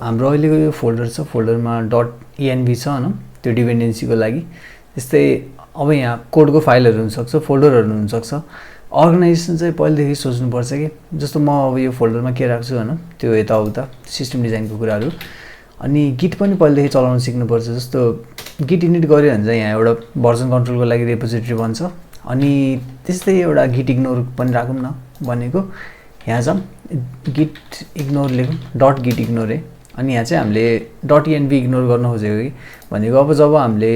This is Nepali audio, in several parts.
हाम्रो अहिलेको यो फोल्डर छ, फोल्डरमा .env छ हैन, त्यो डिपेन्डेन्सीको लागि। त्यस्तै अब यहाँ कोडको फाइलहरू हुनसक्छ, फोल्डरहरू हुनसक्छ। अर्गनाइजेसन चाहिँ पहिलेदेखि सोच्नुपर्छ कि जस्तो म अब यो फोल्डरमा के राख्छु हैन, त्यो यताउता सिस्टम डिजाइनको कुराहरू। अनि गिट पनि पहिलेदेखि चलाउन सिक्नुपर्छ। जस्तो गिट इनिट गऱ्यो भने चाहिँ यहाँ एउटा भर्जन कन्ट्रोलको लागि रेपोजिटरी बन्छ। अनि त्यस्तै एउटा गिट इग्नोर पनि राखौँ न भनेको। यहाँ छ गिट इग्नोर लेखौँ, .git इग्नोर है। अनि यहाँ चाहिँ हामीले .env इग्नोर गर्न खोजेको कि भनेको अब जब हामीले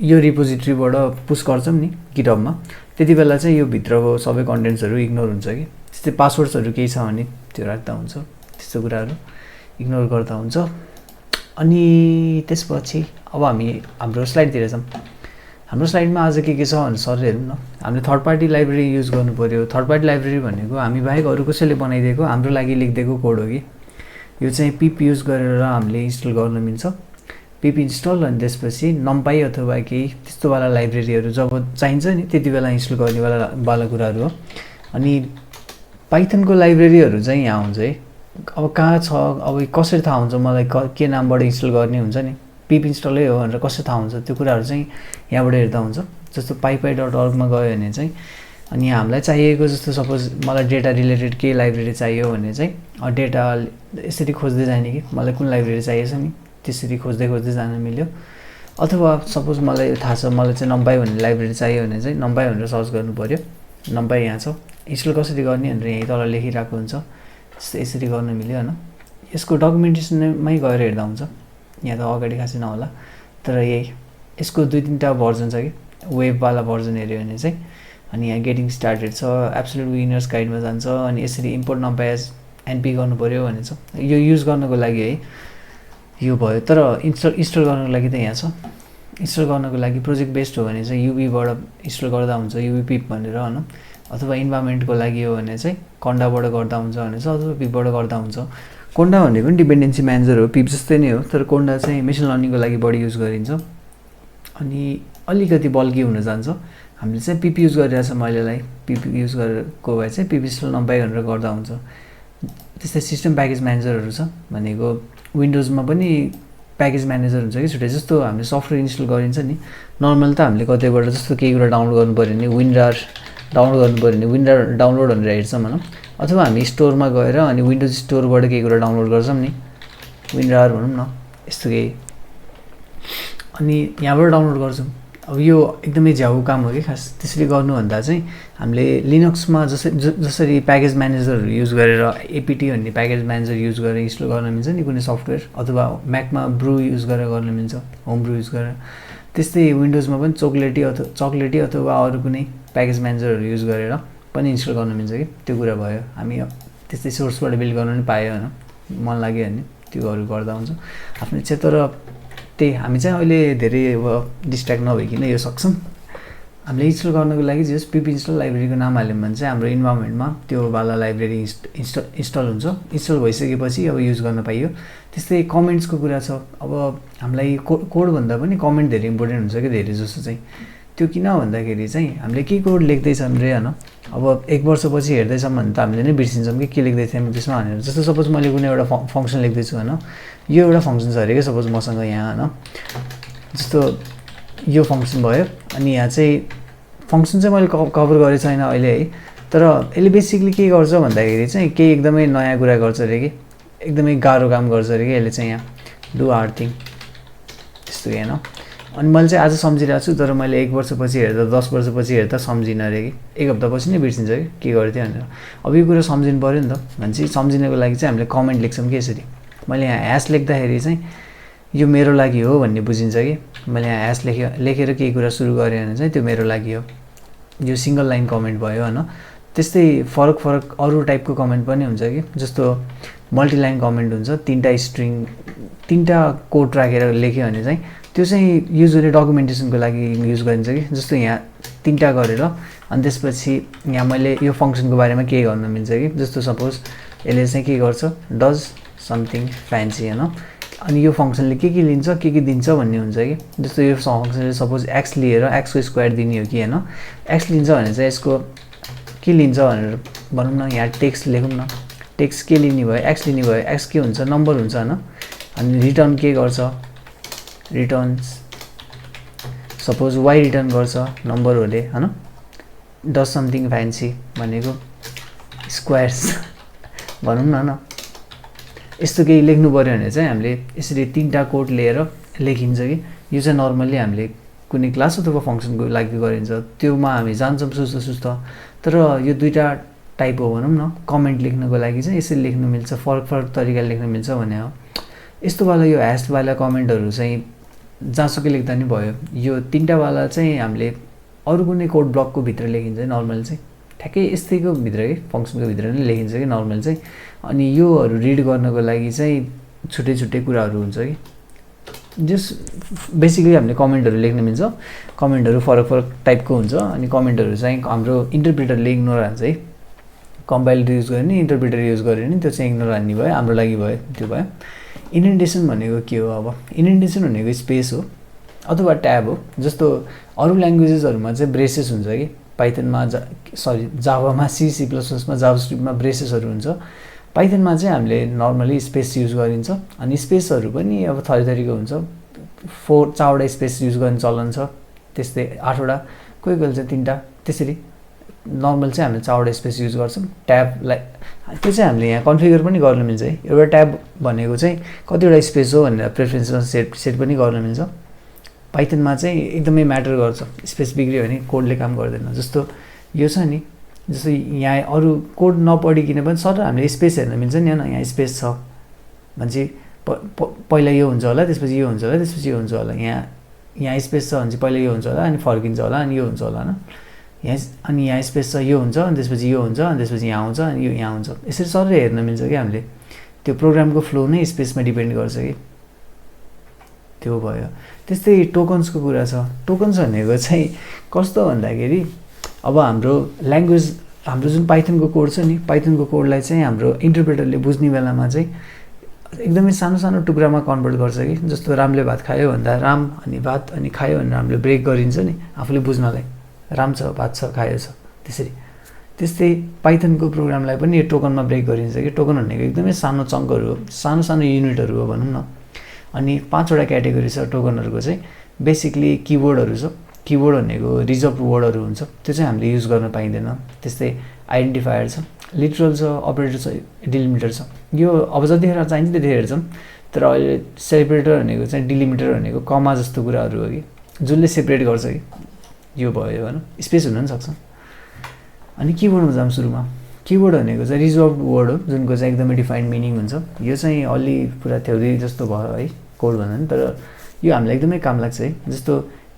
यो रिपोजिटरीबाट पुश गर्छौँ नि गिटहबमा, त्यति बेला चाहिँ यो भित्रको सबै कन्टेन्ट्सहरू इग्नोर हुन्छ कि। त्यस्तै पासवर्ड्सहरू केही छ भने त्यो राख्दा हुन्छ, त्यस्तो कुराहरू इग्नोर गर्दा हुन्छ। अनि त्यसपछि अब हामी हाम्रो स्लाइडतिर छौँ। हाम्रो स्लाइडमा आज के छ भने सर हेरौँ न। हामीले थर्ड पार्टी लाइब्रेरी युज गर्नु पर्यो। थर्ड पार्टी लाइब्रेरी भनेको हामी बाहेक अरू कसैले बनाइदिएको हाम्रो लागि लेखिदिएको कोड हो कि। यो चाहिँ पिप युज गरेर हामीले इन्स्टल गर्न मिल्छ। पिप इन्स्टल अनि त्यसपछि नम्पाई अथवा केही त्यस्तो वाला लाइब्रेरीहरू जब चाहिन्छ नि त्यति बेला इन्स्टल गर्ने वाला कुराहरू हो। अनि पाइथनको लाइब्रेरीहरू चाहिँ यहाँ हुन्छ है। अब कहाँ छ, अब कसरी थाहा हुन्छ मलाई के नामबाट इन्स्टल गर्ने हुन्छ नि, पिप इन्स्टलै हो भनेर कसरी थाहा हुन्छ, त्यो कुराहरू चाहिँ यहाँबाट हेर्दा हुन्छ। जस्तो pipy.org मा गयो भने चाहिँ अनि हामीलाई चाहिएको जस्तो सपोज मलाई डेटा रिलेटेड केही लाइब्रेरी चाहियो भने चाहिँ डेटा यसरी खोज्दै जाने कि मलाई कुन लाइब्रेरी चाहिएको छ नि त्यसरी खोज्दै जान मिल्यो। अथवा सपोज मलाई थाहा छ मलाई चाहिँ नम्पाई भन्ने लाइब्रेरी चाहियो भने चाहिँ नम्पाई भनेर सर्च गर्नु पर्यो। नम्पाई यहाँ छ, इन्स्टल कसरी गर्ने भनेर यहीँ तल लेखिरहेको हुन्छ। यसरी गर्न मिल्यो हैन। यसको डकुमेन्टेसनमै गएर हेर्दा हुन्छ। यहाँ त अगाडि खासै नहोला, तर यही यसको 2-3टा भर्जन छ कि। वेबवाला भर्जन हेऱ्यो भने चाहिँ अनि यहाँ गेटिङ स्टार्टेड छ, एब्सोल्युट बिगिनर्स गाइडमा जान्छ। अनि यसरी इम्पोर्ट नम्पाई एज एनपी गर्नु पर्यो भने छ। यो युज गर्नको लागि है यो भयो। तर इन्स्टल गर्नको लागि त यहाँ छ। इन्स्टल गर्नको लागि प्रोजेक्ट बेस्ड हो भने चाहिँ युबीबाट इन्स्टल गर्दा हुन्छ, युबी पिप भनेर हैन। अथवा इन्भाइरोमेन्टको लागि हो भने चाहिँ कन्डाबाट गर्दा हुन्छ भने चाहिँ अथवा पिपबाट गर्दा हुन्छ। कोन्डा भनेको पनि डिपेन्डेन्सी म्यानेजर हो, पिप जस्तै नै हो, तर कोन्डा चाहिँ मेसिन लर्निङको लागि बढी युज गरिन्छ। अनि अलिकति बल्की हुन जान्छ। हामीले चाहिँ पिप युज गरिरहेछ महिलेलाई, पिप युज गरेको भए चाहिँ पिप इन्स्टल नम्पाई भनेर गर्दा हुन्छ। त्यस्तै सिस्टम प्याकेज म्यानेजरहरू छ भनेको विन्डोजमा पनि प्याकेज म्यानेजर हुन्छ कि छुट्टै। जस्तो हामीले सफ्टवेयर इन्स्टल गरिन्छ नि, नर्मल त हामीले कतैबाट जस्तो केही कुरा डाउनलोड गर्नु पऱ्यो भने विन्डार डाउनलोड गर्नु पऱ्यो भने विन्डार डाउनलोड भनेर हेर्छौँ भनौँ। अथवा हामी स्टोरमा गएर अनि विन्डोज स्टोरबाट केही कुरा डाउनलोड गर्छौँ नि, विन्डार भनौँ न यस्तो केही, अनि यहाँबाट डाउनलोड गर्छौँ। अब यो एकदमै झ्याउ काम हो कि खास। त्यसरी गर्नुभन्दा चाहिँ हामीले लिनक्समा जसरी प्याकेज म्यानेजरहरू युज गरेर एपिटी भन्ने प्याकेज म्यानेजर युज गरेर इन्स्टल गर्न मिल्छ नि कुनै सफ्टवेयर, अथवा म्याकमा ब्रु युज गरेर गर्न मिल्छ, होम ब्रु युज गरेर, त्यस्तै विन्डोजमा पनि चक्लेटी अथवा अरू कुनै प्याकेज म्यानेजरहरू युज गरेर पनि इन्स्टल गर्न मिल्छ कि। त्यो कुरा भयो। हामी त्यस्तै सोर्सबाट बिल्ड गर्न पनि पायो होइन, मन लाग्यो भने त्योहरू गर्दा हुन्छ आफ्नो इच्छा। तर त्यही हामी चाहिँ अहिले धेरै अब डिस्ट्र्याक्ट नभइकन यो सक्छौँ। हामीले इन्स्टल गर्नको लागि जस पिप इन्स्टल लाइब्रेरीको नाम हाल्यौँ भने चाहिँ हाम्रो इन्भाइरोमेन्टमा त्यो वाला लाइब्रेरी इन्स्टल हुन्छ। इन्स्टल भइसकेपछि अब युज गर्न पाइयो। त्यस्तै कमेन्ट्सको कुरा छ। अब हामीलाई कोडभन्दा पनि कमेन्ट धेरै इम्पोर्टेन्ट हुन्छ कि धेरै जस्तो चाहिँ। त्यो किन भन्दाखेरि चाहिँ हामीले के कोड लेख्दैछौँ रे होइन, अब 1 वर्षपछि हेर्दैछौँ भने त हामीले नै बिर्सिन्छौँ कि के लेख्दै थियौँ त्यसमा भनेर। जस्तो सपोज मैले कुनै एउटा फङ्सन लेख्दैछु होइन, यो एउटा फङ्सन छ अरे क्या सपोज मसँग यहाँ होइन, जस्तो यो फङ्सन भयो। अनि यहाँ चाहिँ फङ्सन चाहिँ मैले कभर गरेको छैन अहिले है, तर यसले बेसिकली के गर्छ भन्दाखेरि चाहिँ केही एकदमै नयाँ कुरा गर्छ अरे कि, एकदमै गाह्रो काम गर्छ अरे कि यसले चाहिँ यहाँ डु हार्ड थिङ त्यस्तो होइन। अनि मैले चाहिँ आज सम्झिरहेको छु, तर मैले 1 वर्षपछि हेर्दा 10 वर्षपछि हेर्दा सम्झिनँ अरे कि, 1 हप्तापछि नै बिर्सिन्छ कि के गर्थेँ भनेर। अब यो कुरा सम्झिनु पऱ्यो नि त भने चाहिँ सम्झिनको लागि चाहिँ हामीले कमेन्ट लेख्छौँ कि यसरी। मैले यहाँ ह्यास लेख्दाखेरि चाहिँ यो मेरो लागि हो भन्ने बुझिन्छ कि। मैले यहाँ ह्यास लेखेर केही कुरा सुरु गरेँ भने चाहिँ त्यो मेरो लागि हो। यो सिङ्गल लाइन कमेन्ट भयो होइन। त्यस्तै फरक अरू टाइपको कमेन्ट पनि हुन्छ कि, जस्तो मल्टिलाइन कमेन्ट हुन्छ, 3टा स्ट्रिङ 3टा कोड राखेर लेख्यो भने चाहिँ त्यो चाहिँ युजली डकुमेन्टेसनको लागि युज गरिन्छ कि। जस्तो यहाँ 3टा गरेर अनि त्यसपछि यहाँ मैले यो फङ्सनको बारेमा केही गर्न मिल्छ कि। जस्तो सपोज यसले चाहिँ के गर्छ, डज समथिङ फ्यान्सी होइन। अनि यो फङ्सनले के लिन्छ के दिन्छ भन्ने हुन्छ कि। जस्तो यो फङ्सनले सपोज एक्स लिएर एक्सको स्क्वायर दिने हो कि होइन, एक्स लिन्छ भने चाहिँ यसको के लिन्छ भनेर भनौँ न। यहाँ टेक्स्ट लेखौँ न, टेक्स्ट के लिने भयो, एक्स लिने भयो, एक्स के हुन्छ, नम्बर हुन्छ होइन। अनि रिटर्न के गर्छ, रिटर्न्स सपोज वाइ रिटर्न गर्छ नम्बरहरूले हैन, डज समथिङ फ्यान्सी भनेको स्क्वायर्स भनौँ न यस्तो केही लेख्नु पर्यो भने चाहिँ हामीले यसरी 3टा कोड लिएर लेखिन्छ कि यो चाहिँ नर्मल्ली हामीले कुनै क्लास अथवा फङ्सनको लागि गरिन्छ, त्योमा हामी जान्छौँ सुस्त तर यो 2टा टाइप हो भनौँ न। कमेन्ट लेख्नको लागि चाहिँ यसरी लेख्नु मिल्छ, फरक तरिकाले लेख्नु मिल्छ भने हो। यस्तो वाला यो ह्याशवाला कमेन्टहरू चाहिँ जहाँसुकै लेख्दा नि भयो। यो 3टा वाला चाहिँ हामीले अरू कुनै कोड ब्लकको भित्र लेखिन्छ नर्मल चाहिँ, ठ्याक्कै यस्तैको भित्र कि फङ्सनको भित्र नै लेखिन्छ कि नर्मल चाहिँ। अनि योहरू रिड गर्नको लागि चाहिँ छुट्टै कुराहरू हुन्छ कि जस बेसिकली हामीले कमेन्टहरू लेख्न मिल्छ। कमेन्टहरू फरक टाइपको हुन्छ अनि कमेन्टहरू चाहिँ हाम्रो इन्टरप्रिटरले इग्नोर हान्छ है। कम्पाइलर युज गऱ्यो नि, इन्टरप्रिटर युज गऱ्यो नि, त्यो चाहिँ इग्नोर हान्ने भयो, हाम्रो लागि भयो, त्यो भयो। इन्डेन्टेसन भनेको के हो? अब इन्डेन्टेसन भनेको स्पेस हो अथवा ट्याब हो। जस्तो अरू ल्याङ्ग्वेजेसहरूमा चाहिँ ब्रेसेस हुन्छ कि, पाइथनमा जाभामा C++मा जाभास्क्रिप्टमा ब्रेसेसहरू हुन्छ। पाइथनमा चाहिँ हामीले नर्मली स्पेस युज गरिन्छ अनि स्पेसहरू पनि अब थरीको हुन्छ। 4वटा स्पेस युज गर्ने चलन छ, त्यस्तै 8वटा, कोही चाहिँ 3टा, त्यसरी नर्मल चाहिँ हामीले 4वटा स्पेस युज गर्छौँ। ट्याबलाई त्यो चाहिँ हामीले यहाँ कन्फिगर पनि गर्न मिल्छ है। एउटा ट्याब भनेको चाहिँ कतिवटा स्पेस हो भनेर प्रेफरेन्समा सेट पनि गर्न मिल्छ। पाइथनमा चाहिँ एकदमै म्याटर गर्छ, स्पेस बिग्रियो भने कोडले काम गर्दैन। जस्तो यो छ नि, जस्तो यहाँ अरू कोड नपढिकन पनि सर हामीले स्पेस हेर्न मिल्छ नि, होइन यहाँ स्पेस छ भनेपछि पहिला यो हुन्छ होला, त्यसपछि यो हुन्छ होला, त्यसपछि यो हुन्छ होला। यहाँ स्पेस छ भने चाहिँ पहिला यो हुन्छ होला, अनि फर्किन्छ होला, अनि यो हुन्छ होला होइन। यहाँ स्पेस छ, यो हुन्छ, अनि त्यसपछि यो हुन्छ, अनि त्यसपछि यहाँ आउँछ, अनि यो यहाँ हुन्छ। यसरी सर हेर्न मिल्छ कि हामीले। त्यो प्रोग्रामको फ्लो नै स्पेसमा डिपेन्ड गर्छ कि, त्यो भयो। त्यस्तै टोकन्सको कुरा छ। टोकन्स भनेको चाहिँ कस्तो भन्दाखेरि अब हाम्रो ल्याङ्ग्वेज, हाम्रो जुन पाइथनको कोड छ नि, पाइथनको कोडलाई चाहिँ हाम्रो इन्टरप्रेटरले बुझ्ने बेलामा चाहिँ एकदमै सानो टुक्रामा कन्भर्ट गर्छ कि। जस्तो रामले भात खायो भन्दा राम अनि भात अनि खायो भनेर हामीले ब्रेक गरिन्छ नि आफूले बुझ्नलाई, राम छ, भात छ, खायो छ, त्यसरी। त्यस्तै पाइथनको प्रोग्रामलाई पनि यो टोकनमा ब्रेक गरिन्छ कि। टोकन भनेको एकदमै सानो चङ्कहरू हो, सानो युनिटहरू हो भनौँ न। अनि 5वटा क्याटेगोरी छ टोकनहरूको चाहिँ। बेसिकली किबोर्डहरू छ, किबोर्ड भनेको रिजर्भ वर्डहरू हुन्छ, त्यो चाहिँ हामीले युज गर्न पाइँदैन। त्यस्तै आइडेन्टिफायर छ, लिटरल छ, अपरेटर छ, डिलिमिटर छ। यो अब जतिखेर चाहिन्छ त्यतिखेर छन्, तर अहिले सेपरेटर भनेको चाहिँ डिलिमिटर भनेको कमा जस्तो कुराहरू हो कि, जसले सेपरेट गर्छ कि। यो भयो होइन, स्पेस हुन पनि सक्छ। अनि किबोर्डमा जाऊँ सुरुमा। किबोर्ड भनेको चाहिँ रिजर्भ वर्ड हो, जुनको चाहिँ एकदमै डिफाइन्ड मिनिङ हुन्छ। यो चाहिँ अलि पुरा थ्योरी जस्तो भयो है कोड भन्दा नि, तर यो हामीलाई एकदमै काम लाग्छ है। जस्तो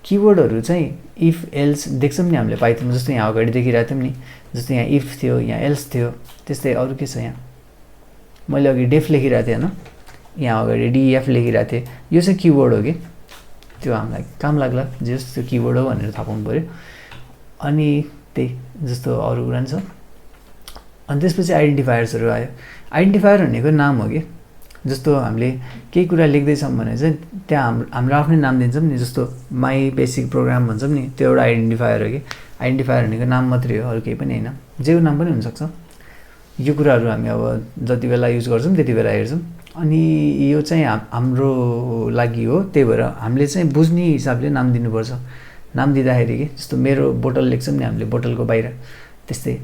किबोर्डहरू चाहिँ इफ एल्स देख्छौँ नि हामीले पाइथनमा, जस्तो यहाँ अगाडि देखिरहेको थियौँ नि, जस्तो यहाँ इफ थियो, यहाँ एल्स थियो। त्यस्तै अरू के छ, यहाँ मैले अघि डेफ लेखिरहेको थिएँ होइन, यहाँ अगाडि डिएफ लेखिरहेको थिएँ। यो चाहिँ किबोर्ड हो कि, त्यो हामीलाई काम लाग्ला जे त्यो किबोर्ड हो भनेर थाहा पाउनु पऱ्यो। अनि त्यही जस्तो अरू कुरा नि छ। अनि त्यसपछि आइडेन्टिफायर्सहरू आयो। आइडेन्टिफायर भनेको नाम हो कि। जस्तो हामीले केही कुरा लेख्दैछौँ भने चाहिँ त्यहाँ हाम्रो आफ्नै नाम दिन्छौँ नि, जस्तो माई बेसिक प्रोग्राम भन्छौँ नि, त्यो एउटा आइडेन्टिफायर हो कि। आइडेन्टिफायर भनेको नाम मात्रै हो, अरू केही पनि होइन, जेको नाम पनि हुनसक्छ। यो कुराहरू हामी अब जति बेला युज गर्छौँ त्यति बेला हेर्छौँ। अनि यो चाहिँ हाम्रो लागि हो, त्यही भएर हामीले चाहिँ बुझ्ने हिसाबले नाम दिनुपर्छ। नाम दिँदाखेरि कि जस्तो मेरो बोतल लेख्छौँ नि हामीले बोतलको बाहिर, त्यस्तै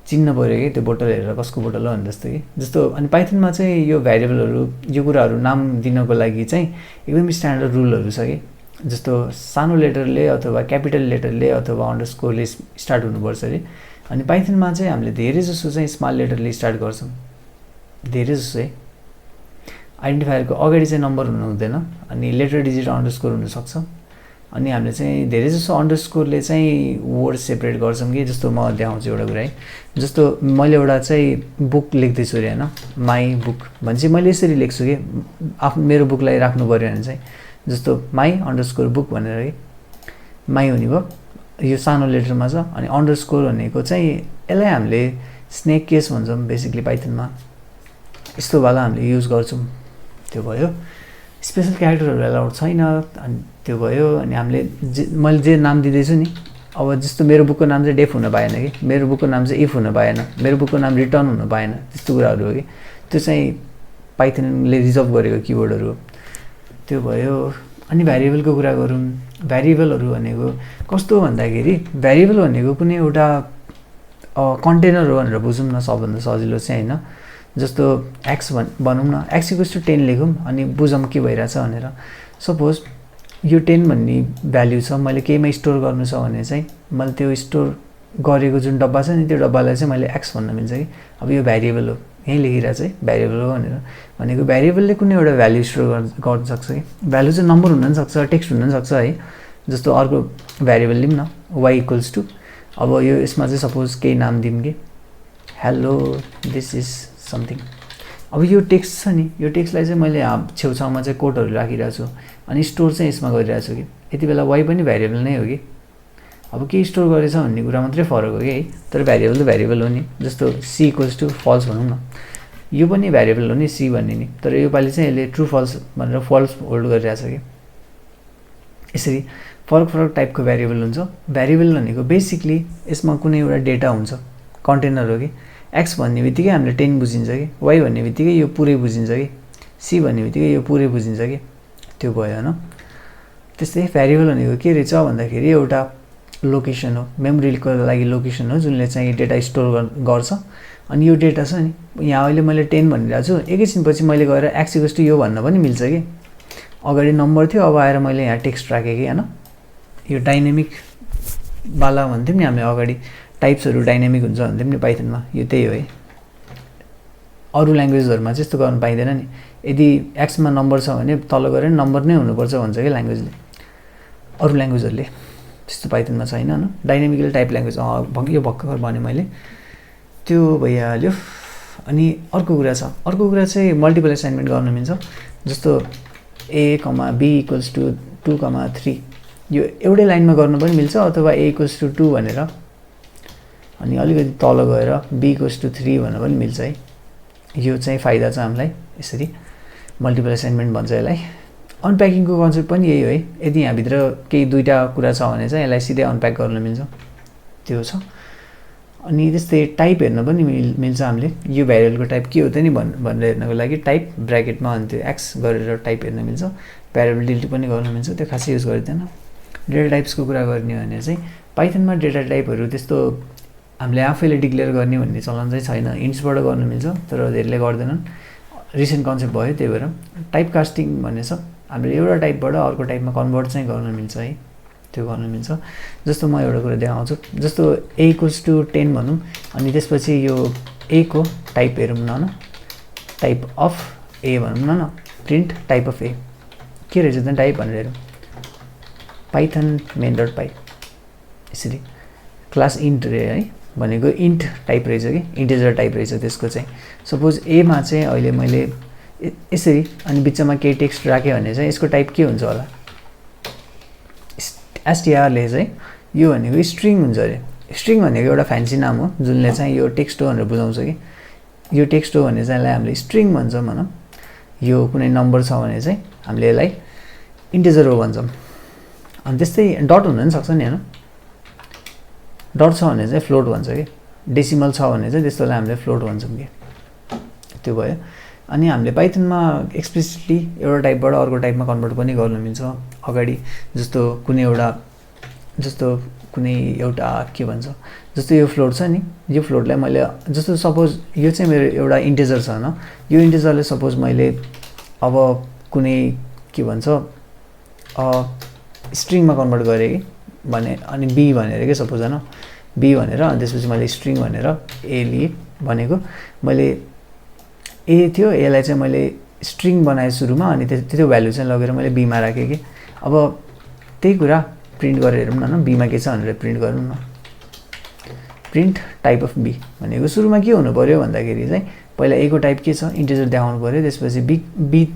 चिन्न पऱ्यो कि त्यो बोतल हेरेर कसको बोतल हो भने जस्तो कि। जस्तो अनि पाइथनमा चाहिँ यो भ्यारिएबलहरू, यो कुराहरू नाम दिनको लागि चाहिँ एकदम स्ट्यान्डर्ड रुलहरू छ कि। जस्तो सानो लेटरले अथवा क्यापिटल लेटरले अथवा अन्डरस्कोरले स्टार्ट हुनुपर्छ अरे। अनि पाइथनमा चाहिँ हामीले धेरै जसो चाहिँ स्मल लेटरले स्टार्ट गर्छौँ, धेरै जसो है। आइडेन्टिफायरको अगाडि चाहिँ नम्बर हुनु हुँदैन, अनि लेटर डिजिट अन्डरस्कोर हुनसक्छ। अनि हामीले चाहिँ धेरै जसो अन्डरस्कोरले चाहिँ वर्ड सेपरेट गर्छौँ कि। जस्तो म देखाउँछु एउटा कुरा है। जस्तो मैले एउटा चाहिँ बुक लेख्दैछु अरे होइन, माई बुक भनेपछि मैले यसरी लेख्छु कि आफ्नो मेरो बुकलाई राख्नु पऱ्यो भने चाहिँ जस्तो माई अन्डरस्कोर बुक भनेर कि, माई हुने भयो, यो सानो लेटरमा छ। अनि अन्डरस्कोर भनेको चाहिँ यसलाई हामीले स्नेक केस भन्छौँ बेसिकली पाइथनमा, यस्तो वाला हामीले युज गर्छौँ। त्यो भयो। स्पेसल क्यारेक्टरहरू एलाउड छैन, अनि त्यो भयो। अनि हामीले मैले जे नाम दिँदैछु नि, अब जस्तो मेरो बुकको नाम चाहिँ डेफ हुन पाएन कि, मेरो बुकको नाम चाहिँ इफ हुन पाएन, मेरो बुकको नाम रिटर्न हुन पाएन, त्यस्तो कुराहरू हो कि। त्यो चाहिँ पाइथनले रिजर्भ गरेको किवर्डहरू हो। त्यो भयो। अनि भ्यारिएबलको कुरा गरौँ। भ्यारिएबलहरू भनेको कस्तो भन्दाखेरि भ्यारिएबल भनेको कुनै एउटा कन्टेनर हो भनेर बुझौँ न, सबभन्दा सजिलो चाहिँ होइन। जस्तो एक्स भनौँ न, एक्स इक्वल्स टु 10 लेखौँ अनि बुझौँ के भइरहेछ भनेर। सपोज यो 10 भन्ने भ्याल्यु छ, मैले केहीमा स्टोर गर्नु छ भने चाहिँ मैले त्यो स्टोर गरेको जुन डब्बा छ नि त्यो डब्बालाई चाहिँ मैले एक्स भन्न मिल्छ कि। अब यो भ्यारिएबल हो, यहीँ लेखिरहेको चाहिँ भ्यारिएबल हो भनेर। भनेको भ्यारिएबलले कुनै एउटा भ्याल्यु स्टोर गर्न सक्छ कि। भ्याल्यु चाहिँ नम्बर हुन पनि सक्छ, टेक्स्ट हुन पनि सक्छ है। जस्तो अर्को भ्यारिएबल लिऊँ न, वाइ इक्वल्स टु, अब यो यसमा चाहिँ सपोज केही नाम दिउँ कि हेलो दिस इज समथिङ। अब यो टेक्स्ट छ नि, यो टेक्स्टलाई चाहिँ मैले छेउछाउमा चाहिँ कोटहरू राखिरहेको छु अनि स्टोर चाहिँ यसमा गरिरहेको छु कि। यति बेला वाइ पनि भ्यारिएबल नै हो कि। अब के स्टोर गरेछ भन्ने कुरा मात्रै फरक हो कि है, तर भ्यारिएबल त भ्यारिएबल हो नि। जस्तो सी इक्वल्स टु फल्स भनौँ न, यो पनि भ्यारिएबल हो नि सी भन्ने नि, तर योपालि चाहिँ यसले ट्रु फल्स भनेर फल्स होल्ड गरिरहेछ कि। यसरी फरक फरक टाइपको भ्यारिएबल हुन्छ। भ्यारिएबल भनेको बेसिकली यसमा कुनै एउटा डेटा हुन्छ, कन्टेनर हो कि। एक्स भन्ने बित्तिकै हामीले 10 बुझिन्छ कि, वाइ भन्ने बित्तिकै यो पुरै बुझिन्छ कि, सी भन्ने बित्तिकै यो पुरै बुझिन्छ कि। त्यो भयो होइन। त्यस्तै भ्यारिएबल भनेको के रहेछ भन्दाखेरि एउटा लोकेसन हो, मेमोरीको लागि लोकेसन हो जुनले चाहिँ डेटा स्टोर गर्छ। अनि यो डेटा छ नि, यहाँ अहिले मैले 10 भनिरहेको छु, एकैछिनपछि मैले गएर एक्स इक्वल्स टु यो भन्न पनि मिल्छ कि। अगाडि नम्बर थियो, अब आएर मैले यहाँ टेक्स्ट राखेँ कि होइन। यो डाइनेमिक वाला भन्थ्यौँ नि हामीले अगाडि, टाइप्सहरू डाइनेमिक हुन्छ भन्थ्यौँ नि पाइथनमा, यो त्यही हो है। अरू ल्याङ्ग्वेजहरूमा चाहिँ यस्तो गर्नु पाइँदैन नि। यदि एक्समा नम्बर छ भने तल गएर नम्बर नै हुनुपर्छ भन्छ कि ल्याङ्ग्वेजले, अरू ल्याङ्ग्वेजहरूले। त्यस्तो पाइथनमा छैन होइन। डाइनेमिकली टाइप ल्याङ्ग्वेज यो भर्खर भने मैले, त्यो भइहाल्यो। अनि अर्को कुरा चाहिँ मल्टिपल एसाइनमेन्ट गर्न मिल्छ। जस्तो ए कमा बी इक्वल्स टु 2, 3, यो एउटै लाइनमा गर्नु पनि मिल्छ, अथवा ए इक्वल्स टु 2 भनेर अनि अलिकति तल गएर बी इक्वल्स टु 3 भन्न पनि मिल्छ है। यो चाहिँ फाइदा छ हामीलाई। यसरी मल्टिपल एसाइनमेन्ट भन्छ यसलाई। अनप्याकिङको कन्सेप्ट पनि यही हो है। यदि यहाँभित्र केही दुईवटा कुरा छ भने चाहिँ यसलाई सिधै अनप्याक गर्न मिल्छ, त्यो छ। अनि त्यस्तै टाइप हेर्न पनि मिल्छ हामीले। यो भ्यारिएबलको टाइप के हो त नि भनेर हेर्नको लागि टाइप ब्र्याकेटमा अनि त्यो एक्स गरेर टाइप हेर्न मिल्छ। भ्यारिएबल डिलिट पनि गर्न मिल्छ, त्यो खासै युज गरिँदैन। डेटा टाइप्सको कुरा गर्ने भने चाहिँ पाइथनमा डेटा टाइपहरू त्यस्तो हामीले आफैले डिक्लेयर गर्ने भन्ने चलन चाहिँ छैन। इन्ट्सबाट गर्नु मिल्छ, तर धेरैले गर्दैनन्। रिसेन्ट कन्सेप्ट भयो, त्यही भएर टाइप कास्टिङ भन्ने छ। हामीले एउटा टाइपबाट अर्को टाइपमा कन्भर्ट चाहिँ गर्न मिल्छ है, त्यो गर्न मिल्छ। जस्तो म एउटा कुरा देखाउँछु। जस्तो ए इक्वल्स टु 10 भनौँ, अनि त्यसपछि यो ए को टाइप हेरौँ न, टाइप अफ ए भनौँ न, प्रिन्ट टाइप अफ ए के रहेछ त टाइप भनेर हेरौँ। पाइथन मेन डट पाइ, यसरी क्लास इन्ट रे है, भनेको इन्ट टाइप रहेछ कि, इन्टिजर टाइप रहेछ त्यसको चाहिँ। सपोज एमा चाहिँ अहिले मैले यसरी अनि बिचमा केही टेक्स्ट राखेँ भने चाहिँ यसको टाइप के हुन्छ होला, एसटिआरले चाहिँ यो भनेको स्ट्रिङ हुन्छ अरे। स्ट्रिङ भनेको एउटा फ्यान्सी नाम हो जुनले चाहिँ यो टेक्स्ट हो भनेर बुझाउँछ कि। यो टेक्स्ट हो भने चाहिँ यसलाई हामीले स्ट्रिङ भन्छौँ भनौँ। यो कुनै नम्बर छ भने चाहिँ हामीले यसलाई इन्टिजर हो भन्छौँ। अनि त्यस्तै डट हुन पनि सक्छ नि होइन। डट छ भने चाहिँ फ्लोट भन्छ कि, डेसिमल छ भने चाहिँ त्यस्तोलाई हामीले फ्लोट भन्छौँ कि। त्यो भयो। अनि हामीले पाइथनमा एक्सप्लिसिटली एउटा टाइपबाट अर्को टाइपमा कन्भर्ट पनि गर्न मिल्छ। अगाडि जस्तो कुनै एउटा के भन्छ, जस्तो यो फ्लोट छ नि, यो फ्लोटलाई मैले जस्तो सपोज यो चाहिँ मेरो एउटा इन्टिजर छ होइन। यो इन्टिजरले सपोज मैले अब कुनै के भन्छ स्ट्रिङमा कन्भर्ट गरेँ कि भने, अनि बी भनेर के सपोज होइन, बी भनेर अनि त्यसपछि मैले स्ट्रिङ भनेर ए लिएँ भनेको। मैले ए थियो, यसलाई चाहिँ मैले स्ट्रिङ बनाएँ सुरुमा, अनि त्यो भ्यालु चाहिँ लगेर मैले बीमा राखेँ कि। अब त्यही कुरा प्रिन्ट गरेर हेरौँ न, बीमा के छ भनेर प्रिन्ट गरौँ न। प्रिन्ट टाइप अफ बी भनेको सुरुमा के हुनु पऱ्यो भन्दाखेरि चाहिँ पहिला ए को टाइप के छ इन्टिजर देखाउनु पऱ्यो। त्यसपछि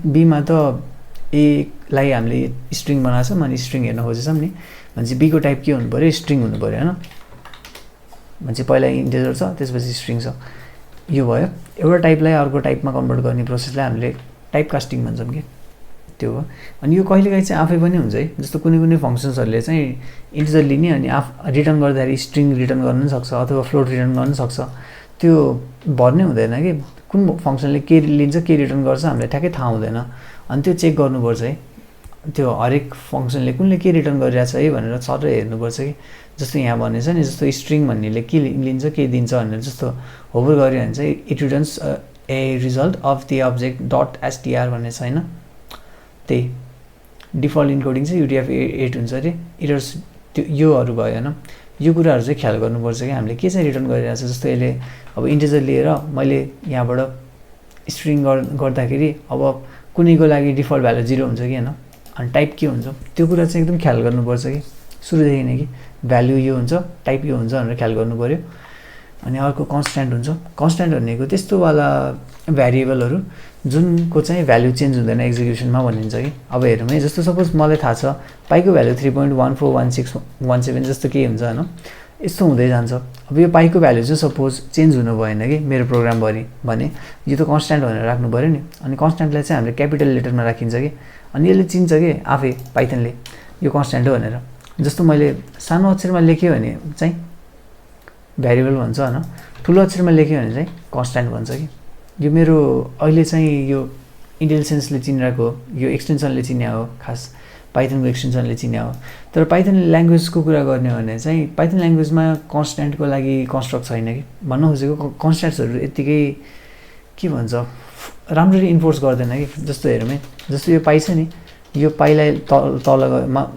बीमा त एलाई हामीले स्ट्रिङ बनाएको छौँ अनि स्ट्रिङ हेर्न खोजेछौँ नि, भनेपछि बी को टाइप के हुनु पऱ्यो, स्ट्रिङ हुनु पऱ्यो होइन। भनेपछि पहिला इन्टिजर छ त्यसपछि स्ट्रिङ छ। यो भयो। एउटा टाइपलाई अर्को टाइपमा कन्भर्ट गर्ने प्रोसेसलाई हामीले टाइप कास्टिङ भन्छौँ कि, त्यो हो। अनि यो कहिलेकाहीँ चाहिँ आफै पनि हुन्छ है। जस्तो कुनै फङ्सन्सहरूले चाहिँ इन्टिजर लिने अनि रिटर्न गर्दाखेरि स्ट्रिङ रिटर्न गर्न पनि सक्छ, अथवा फ्लोट रिटर्न गर्न सक्छ। त्यो भर्नै हुँदैन कि कुन फङ्सनले के लिन्छ के रिटर्न गर्छ हामीलाई ठ्याक्कै थाहा हुँदैन। अनि त्यो चेक गर्नुपर्छ है, त्यो हरेक फङ्सनले कुनले के रिटर्न गरिरहेछ है भनेर सबै हेर्नुपर्छ कि। जस्तो यहाँ भनेछ नि, जस्तो स्ट्रिङ भन्नेले के लिन्छ के दिन्छ भनेर जस्तो होभर गऱ्यो भने चाहिँ it returns a result of the object dot STR भन्ने छ होइन। त्यही डिफल्ट इन्कोडिङ चाहिँ UTF-8 हुन्छ अरे। इरर्स त्यो योहरू भयो होइन, यो कुराहरू चाहिँ ख्याल गर्नुपर्छ कि हामीले के चाहिँ रिटर्न गरिरहेछ। जस्तो यसले अब इन्टिजर लिएर मैले यहाँबाट स्ट्रिङ गर्दाखेरि अब कुनैको लागि डिफल्ट भ्यालु 0 हुन्छ कि होइन, अनि टाइप के हुन्छ त्यो कुरा चाहिँ एकदम ख्याल गर्नुपर्छ कि सुरुदेखि नै, कि भ्यालु यो हुन्छ टाइप यो हुन्छ भनेर ख्याल गर्नु पऱ्यो। अनि अर्को कन्स्ट्यान्ट हुन्छ। कन्स्ट्यान्ट भनेको त्यस्तोवाला भ्यारिएबलहरू जुनको चाहिँ भ्यालु चेन्ज हुँदैन एक्जिक्युसनमा भनिन्छ कि। अब हेरौँ है, जस्तो सपोज मलाई थाहा छ पाईको भ्यालु 3.141617 जस्तो के हुन्छ होइन, यस्तो हुँदै जान्छ। अब यो पाईको भ्यालु चाहिँ सपोज चेन्ज हुनु भएन कि मेरो प्रोग्रामभरि भने यो त कन्स्ट्यान्ट भनेर राख्नु पऱ्यो नि। अनि कन्स्ट्यान्टलाई चाहिँ हामीले क्यापिटल लेटरमा राखिन्छ कि, अनि यसले चिन्छ कि आफै पाइथनले यो कन्स्ट्यान्ट हो भनेर। जस्तो मैले सानो अक्षरमा लेखेँ भने चाहिँ भ्यारिएबल भन्छ होइन, ठुलो अक्षरमा लेख्यो भने चाहिँ कन्स्ट्यान्ट भन्छ कि। यो मेरो अहिले चाहिँ यो इन्टेलिजेन्सले चिनिरहेको यो एक्सटेन्सनले चिन्या हो, खास पाइथनको एक्सटेन्सनले चिन्या हो। तर पाइथन ल्याङ्ग्वेजको कुरा गर्ने भने चाहिँ पाइथन ल्याङ्ग्वेजमा कन्स्ट्यान्टको लागि कन्स्ट्रक्ट छैन कि। भन्न खोजेको कन्स्ट्यान्ट्सहरू यत्तिकै के भन्छ राम्ररी इन्फोर्स गर्दैन कि। जस्तो हेरौँ है, जस्तो यो पाइ छ नि, यो पाइलाई तल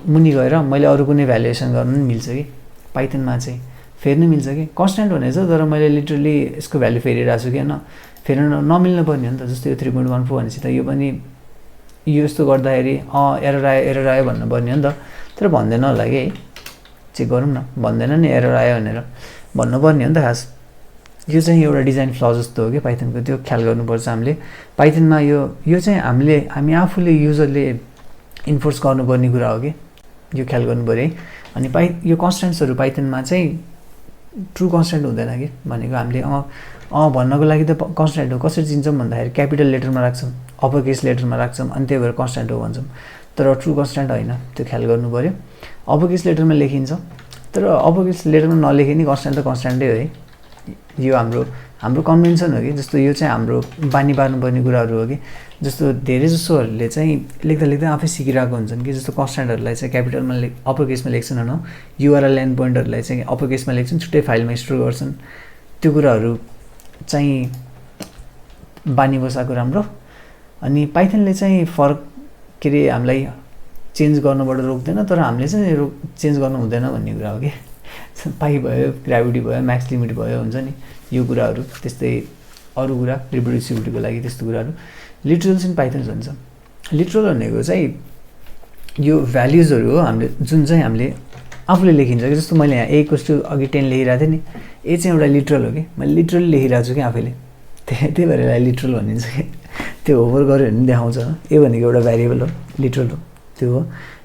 मुनि गएर मैले अरू कुनै भ्यालुएसन गर्नु पनि मिल्छ कि। पाइथनमा चाहिँ फेर्नु मिल्छ कि। कन्स्ट्यान्ट भनेछ तर मैले लिटरली यसको भ्यालु फेरिरहेको छु कि होइन, फेर्न नमिल्नु पर्ने हो नि त। जस्तो यो 3.14 भनेपछि त यो पनि यो यस्तो गर्दाखेरि एरर आयो भन्नु पर्ने हो नि त। तर भन्दैन होला कि है, चेक गरौँ न, भन्दैन नि एरर आयो भनेर भन्नुपर्ने हो नि त। खास यो चाहिँ एउटा डिजाइन फ्ल जस्तो हो कि पाइथनको, त्यो ख्याल गर्नुपर्छ हामीले। पाइथनमा यो चाहिँ हामी आफूले युजरले इन्फोर्स गर्नुपर्ने कुरा हो कि, यो ख्याल गर्नु पऱ्यो है। अनि यो कन्स्ट्यान्ट्सहरू पाइथनमा चाहिँ ट्रु कन्स्ट्यान्ट हुँदैन कि। भनेको हामीले भन्नको लागि त कन्स्ट्यान्ट हो कसरी चिन्छौँ भन्दाखेरि क्यापिटल लेटरमा राख्छौँ, अप्पर केस लेटरमा राख्छौँ, अनि त्यही भएर कन्स्ट्यान्ट हो भन्छौँ। तर ट्रु कन्स्ट्यान्ट होइन, त्यो ख्याल गर्नु पऱ्यो। अप्पर केस लेटरमा लेखिन्छ, तर अप्पर केस लेटरमा नलेखे नि कन्स्ट्यान्ट त कन्स्ट्यान्टै हो है। यो हाम्रो कन्भेन्सन हो कि। जस्तो यो चाहिँ हाम्रो बानी पार्नुपर्ने कुराहरू हो कि। जस्तो धेरै जसोहरूले चाहिँ लेख्दा आफै सिकिरहेको हुन्छन् कि। जस्तो कन्स्ट्यान्टहरूलाई चाहिँ क्यापिटलमा अप्पर केसमा लेख्छन् होइन, युआरएल एन्ड पोइन्टरहरूलाई चाहिँ अप्पर केसमा लेख्छन्, छुट्टै फाइलमा स्टोर गर्छन्। त्यो कुराहरू चाहिँ बानी बसाएको राम्रो। अनि पाइथनले चाहिँ फरक के अरे हामीलाई चेन्ज गर्नबाट रोक्दैन, तर हामीले चाहिँ चेन्ज गर्नु हुँदैन भन्ने कुरा हो कि। पाइ भयो, ग्राभिटी भयो, म्याक्स लिमिट भयो, हुन्छ नि यो कुराहरू। त्यस्तै अरू कुरा रिप्रोड्युसिबिलिटीको लागि त्यस्तो कुराहरू। लिटरल्स इन पाइथन भन्छ। लिटरल भनेको चाहिँ यो भ्याल्युजहरू हो हामीले जुन चाहिँ हामीले आफूले लेखिन्छ कि। जस्तो मैले यहाँ A अघि 10 लेखिरहेको थिएँ नि, ए चाहिँ एउटा लिटरल हो कि। मैले लिटरली लेखिरहेको छु कि आफैले, त्यही भएर यसलाई लिटरल भनिन्छ कि। त्यो होभर गऱ्यो भने देखाउँछ। ए भनेको एउटा भ्यारिएबल हो, लिटरल हो त्यो हो।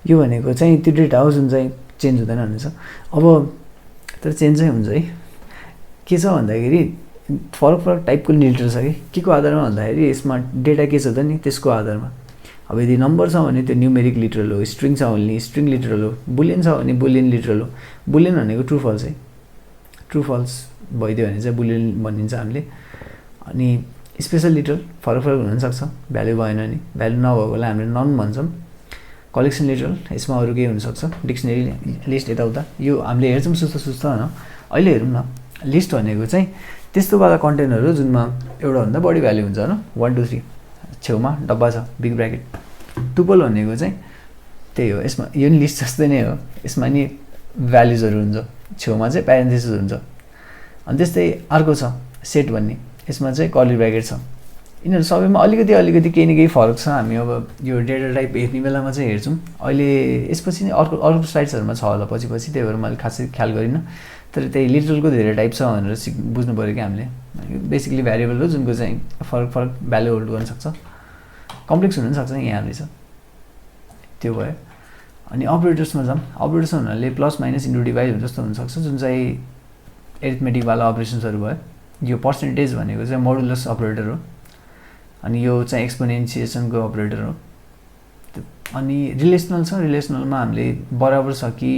यो भनेको चाहिँ त्यो डेटा हो जुन चाहिँ चेन्ज हुँदैन भनेछ। अब तर चेन्ज चाहिँ हुन्छ है। के छ भन्दाखेरि फरक टाइपको लिटरल छ कि। के को आधारमा भन्दाखेरि यसमा डेटा के छ त नि त्यसको आधारमा। अब यदि नम्बर छ भने त्यो न्युमेरिक लिटरल हो, स्ट्रिङ छ भने स्ट्रिङ लिटरल हो, बुलियन छ भने बुलियन लिटरल हो। बुलियन भनेको ट्रु फल्स है, ट्रु फल्स भइदियो भने चाहिँ बुलियन भनिन्छ हामीले। अनि स्पेसल लिटरल फरक हुनसक्छ, भ्यालु भएन नि, भ्यालु नभएकोलाई हामीले नन भन्छौँ। कलेक्सन लिटरल यसमा अरू केही हुनसक्छ, डिक्सनरी लिस्ट यताउता यो हामीले हेर्छौँ सुस्त होइन। अहिले हेरौँ न, लिस्ट भनेको चाहिँ त्यस्तोवाला कन्टेन्टहरू जुनमा एउटाभन्दा बढी भ्यालु हुन्छ होइन, 1 2 3 छेउमा डब्बा छ बिग ब्र्याकेट। टुपल भनेको चाहिँ त्यही हो, यसमा यो नि लिस्ट जस्तै नै हो। यसमा नि भ्याल्युजहरू हुन्छ, छेउमा चाहिँ प्यारेन्थेसिस हुन्छ। अनि त्यस्तै अर्को छ सेट भन्ने, यसमा चाहिँ कर्ली ब्र्याकेट छ। यिनीहरू सबैमा अलिकति केही न केही फरक छ। हामी अब यो डेटा टाइप हेर्ने बेलामा चाहिँ हेर्छौँ। अहिले यसपछि नै अर्को स्लाइड्सहरूमा छ होला पछि, त्यही भएर मैले खासै ख्याल गरिनँ। तर त्यही लिटरलको धेरै टाइप छ भनेर बुझ्नु पऱ्यो कि हामीले। बेसिकली भ्यारिएबल हो जुनको चाहिँ फरक भ्यालु होल्ड गर्न सक्छ, कम्प्लेक्स हुन सक्छ, यहाँ रहेछ त्यो भयो। अनि अपरेटर्समा जाऊँ। अपरेटर्स भन्नाले प्लस माइनस इन्टु डिभाइड जस्तो हुनसक्छ, जुन चाहिँ एरिथमेटिकवाला अपरेसन्सहरू भयो। यो पर्सेन्टेज भनेको चाहिँ मोडुलस अपरेटर हो, अनि यो चाहिँ एक्सपोनेन्सिएसनको अपरेटर हो। अनि रिलेसनल छ, रिलेसनलमा हामीले बराबर छ कि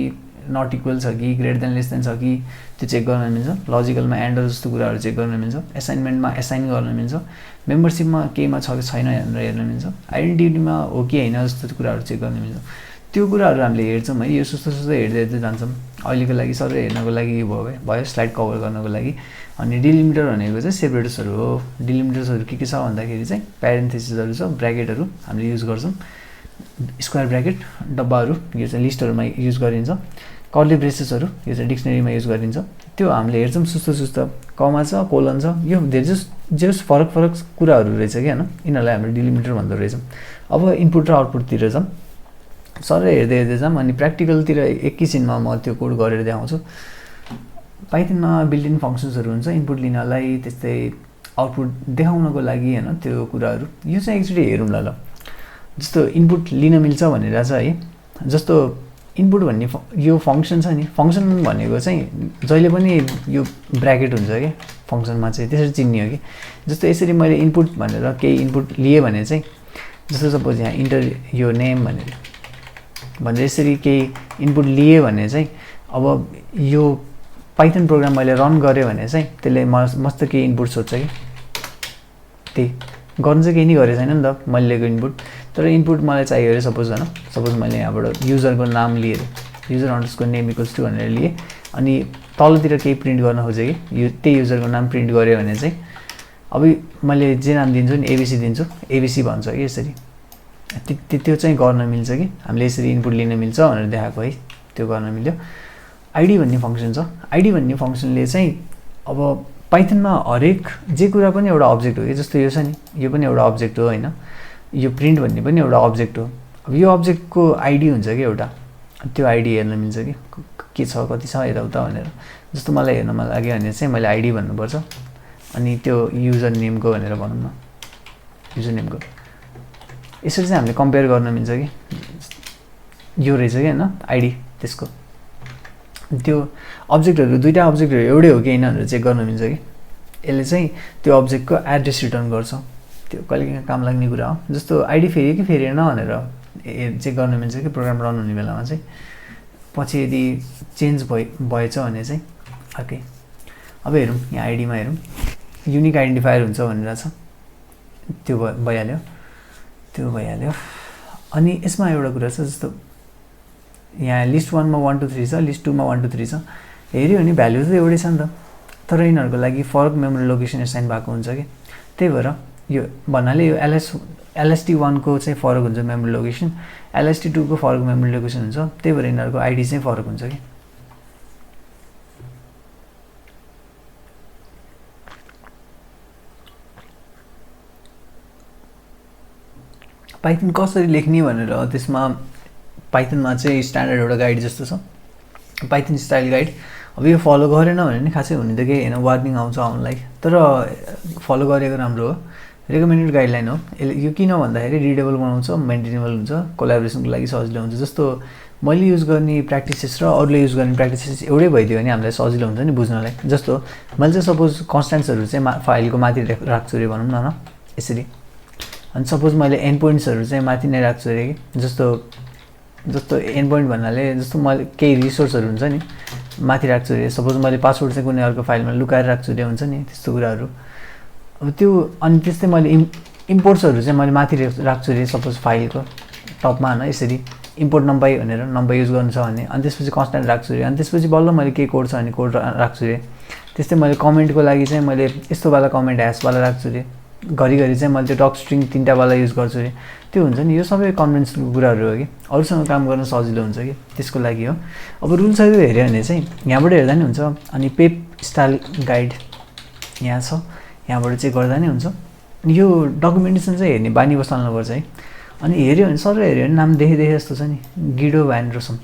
नट इक्वल छ कि ग्रेटर देन लेस देन छ कि त्यो चेक गर्न मिल्छ लजिकलमा एन्डर जस्तो कुराहरू चेक गर्न मिल्छ एसाइनमेन्टमा एसाइन गर्न मिल्छ मेम्बरसिपमा केहीमा छ कि छैन भनेर हेर्न मिल्छ आइडेन्टिटीमा हो कि होइन जस्तो कुराहरू चेक गर्न मिल्छ त्यो कुराहरू हामीले हेर्छौँ है यो सुस्तो हेर्दै हेर्दै जान्छौँ अहिलेको लागि सबै हेर्नको लागि भयो स्लाइड कभर गर्नको लागि अनि डिलिमिटर भनेको चाहिँ सेपरेटर्सहरू हो डिलिमिटर्सहरू के छ भन्दाखेरि चाहिँ प्यारेन्थेसिसहरू छ ब्र्याकेटहरू हामीले युज गर्छौँ स्क्वायर ब्र्याकेट डब्बाहरू यो चाहिँ लिस्टहरूमा युज गरिन्छ कर्ली ब्रेसेसहरू यो चाहिँ डिक्सनरीमा युज गरिन्छ त्यो हामीले हेर्छौँ सुस्त कमा छ कोलन छ यो धेरै जे फरक कुराहरू रहेछ कि होइन यिनीहरूलाई हामीले डिलिमिटर भन्दो रहेछौँ अब इनपुट र आउटपुटतिर जाऊँ सबै हेर्दै जाऊँ अनि प्र्याक्टिकलतिर एकैछिनमा म त्यो कोड गरेर देखाउँछु पाइथनमा बिल्ट इन फङ्सन्सहरू हुन्छ इनपुट लिनलाई त्यस्तै आउटपुट देखाउनको लागि होइन त्यो कुराहरू यो चाहिँ एकचोटि हेरौँ ल जस्तो इनपुट लिन मिल्छ भनेर छ है जस्तो इनपुट भन्ने यो फङ्सन छ नि फङ्सन भनेको चाहिँ जहिले पनि यो ब्र्याकेट हुन्छ कि फङ्सनमा चाहिँ त्यसरी चिन्ने हो कि जस्तो यसरी मैले इनपुट भनेर केही इनपुट लिएँ भने चाहिँ जस्तो सपोज यहाँ इन्टर यो नेम भनेर यसरी केही इनपुट लिएँ भने चाहिँ अब यो पाइथन प्रोग्राम मैले रन गरेँ भने चाहिँ त्यसले मस्त केही इनपुट सोध्छ कि त्यही गर्नु चाहिँ केही नै गरेको छैन नि त मैले लिएको इनपुट तर इनपुट मलाई चाहियो अरे सपोज मैले यहाँबाट युजरको नाम लिएँ user underscore name equals to भनेर लिएँ अनि तलतिर केही प्रिन्ट गर्न खोजेँ कि यो त्यही युजरको नाम प्रिन्ट गरेँ भने चाहिँ अब मैले जे नाम दिन्छु नि एबिसी दिन्छु एबिसी भन्छ कि यसरी त्यो चाहिँ गर्न मिल्छ कि हामीले यसरी इनपुट लिन मिल्छ भनेर देखाएको है त्यो गर्न मिल्यो आइडी भन्ने फङ्सन छ आइडी भन्ने फङ्सनले चाहिँ अब पाइथनमा हरेक जे कुरा पनि एउटा अब्जेक्ट हो कि जस्तो यो छ नि यो पनि एउटा अब्जेक्ट हो होइन यो प्रिन्ट भन्ने पनि एउटा अब्जेक्ट हो अब यो अब्जेक्टको आइडी हुन्छ कि एउटा त्यो आइडी हेर्न मिल्छ कि के छ कति छ यताउता भनेर जस्तो मलाई हेर्नमा लाग्यो भने चाहिँ मैले आइडी भन्नुपर्छ अनि त्यो युजर नेमको भनेर भनौँ न युजर नेमको यसरी चाहिँ हामीले कम्पेयर गर्न मिल्छ कि यो रहेछ कि होइन आइडी त्यसको त्यो अब्जेक्टहरू दुईवटा अब्जेक्टहरू एउटै हो कि होइन भनेर चेक गर्न मिल्छ कि यसले चाहिँ त्यो अब्जेक्टको एड्रेस रिटर्न गर्छ त्यो कहिले काम लाग्ने कुरा हो जस्तो आइडी फेरि कि फेरिएन भनेर चेक गर्न मिल्छ कि प्रोग्राम रन हुने बेलामा चाहिँ पछि यदि चेन्ज भएछ भने चाहिँ अर्कै अब हेरौँ यहाँ आइडीमा हेरौँ युनिक आइडेन्टिफायर हुन्छ भनेर छ त्यो भइहाल्यो अनि यसमा एउटा कुरा छ जस्तो यहाँ लिस्ट 1 मा 1 2 3 छ लिस्ट 2 मा 1 2 3 छ हेऱ्यो भने भ्यालु त एउटै छ नि त तर यिनीहरूको लागि फरक मेमोरी लोकेसन एसाइन भएको हुन्छ कि त्यही भएर यो भन्नाले यो LST1 को चाहिँ फरक हुन्छ मेमोरी लोकेसन LST2 को फरक मेमोरी लोकेसन हुन्छ त्यही भएर यिनीहरूको आइडी चाहिँ फरक हुन्छ कि पाइथन कसरी लेख्ने भनेर त्यसमा पाइथनमा चाहिँ स्ट्यान्डर्ड एउटा गाइड जस्तो छ पाइथन स्टाइल गाइड अब यो फलो गरेन भने नि खासै हुने त केही हैन वार्निङ आउँछ आउनलाई तर फलो गरेको राम्रो हो रेकमेन्डेड गाइडलाइन हो यो किन भन्दाखेरि रिडेबल बनाउँछ मेन्टेनेबल हुन्छ कोलाबोरेसनको लागि सजिलो हुन्छ जस्तो मैले युज गर्ने प्र्याक्टिसेस र अरूले युज गर्ने प्र्याक्टिसेस एउटै भइदियो भने हामीलाई सजिलो हुन्छ नि बुझ्नलाई जस्तो मैले चाहिँ सपोज कन्स्ट्यान्ट्सहरू चाहिँ फाइलको माथि राख्छु रे भनौँ न यसरी अनि सपोज मैले एन्ड पोइन्ट्सहरू चाहिँ माथि नै राख्छु रे कि जस्तो एन्ड पोइन्ट भन्नाले जस्तो मैले केही रिसोर्सहरू हुन्छ नि माथि राख्छु रे सपोज मैले पासवर्ड चाहिँ कुनै अर्को फाइलमा लुकाएर राख्छु रे हुन्छ नि त्यस्तो कुराहरू अब त्यो अनि त्यस्तै मैले इम्पोर्ट्सहरू चाहिँ मैले माथि राख्छु रे सपोज फाइलको टपमा हैन यसरी इम्पोर्ट नम्बर भनेर नम्बर युज गर्नु छ भने अनि त्यसपछि कन्स्ट्यान्ट राख्छु रे अनि त्यसपछि बल्ल मैले के कोड छ भने कोड राख्छु रे त्यस्तै मैले कमेन्टको लागि चाहिँ मैले यस्तो वाला कमेन्ट ह्याश वाला राख्छु रे घरिघरि चाहिँ मैले त्यो डक स्ट्रिङ तीनटा वाला युज गर्छु रे त्यो हुन्छ नि यो सबै कन्भेन्सनल कुराहरू हो कि अरूसँग काम गर्न सजिलो हुन्छ कि त्यसको लागि हो अब रुल्सहरू हेर्यो भने चाहिँ यहाँबाट हेर्दा नि हुन्छ अनि पेप स्टाइल गाइड यहाँ छ यहाँबाट चाहिँ गर्दा नि हुन्छ यो डकुमेन्टेसन चाहिँ हेर्ने बानी बसाल्नुपर्छ है अनि हेऱ्यो भने सर हेऱ्यो भने नाम देखे जस्तो छ नि गिडो भ्यान रोसम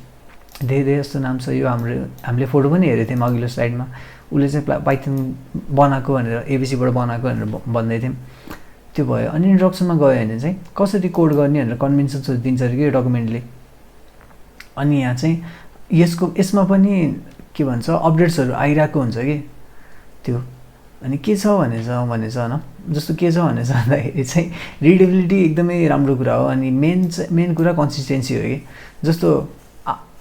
देखे जस्तो नाम छ यो हामीले फोटो पनि हेरेको थियौँ अघिल्लो स्लाइडमा उसले चाहिँ पाइथन बनाएको भनेर एबिसीबाट बनाएको भनेर भन्दै थियौँ त्यो भयो अनि इन्ट्रोडक्सनमा गयो भने चाहिँ कसरी कोड गर्ने भनेर कन्भेन्सन्सहरू दिन्छ अरे कि डकुमेन्टले अनि यहाँ चाहिँ यसमा पनि के भन्छ अपडेट्सहरू आइरहेको हुन्छ कि त्यो अनि के छ भनेछ हैन जस्तो के छ भनेछ भन्दाखेरि चाहिँ रिडेबिलिटी एकदमै राम्रो कुरा हो अनि मेन कुरा कन्सिस्टेन्सी हो कि जस्तो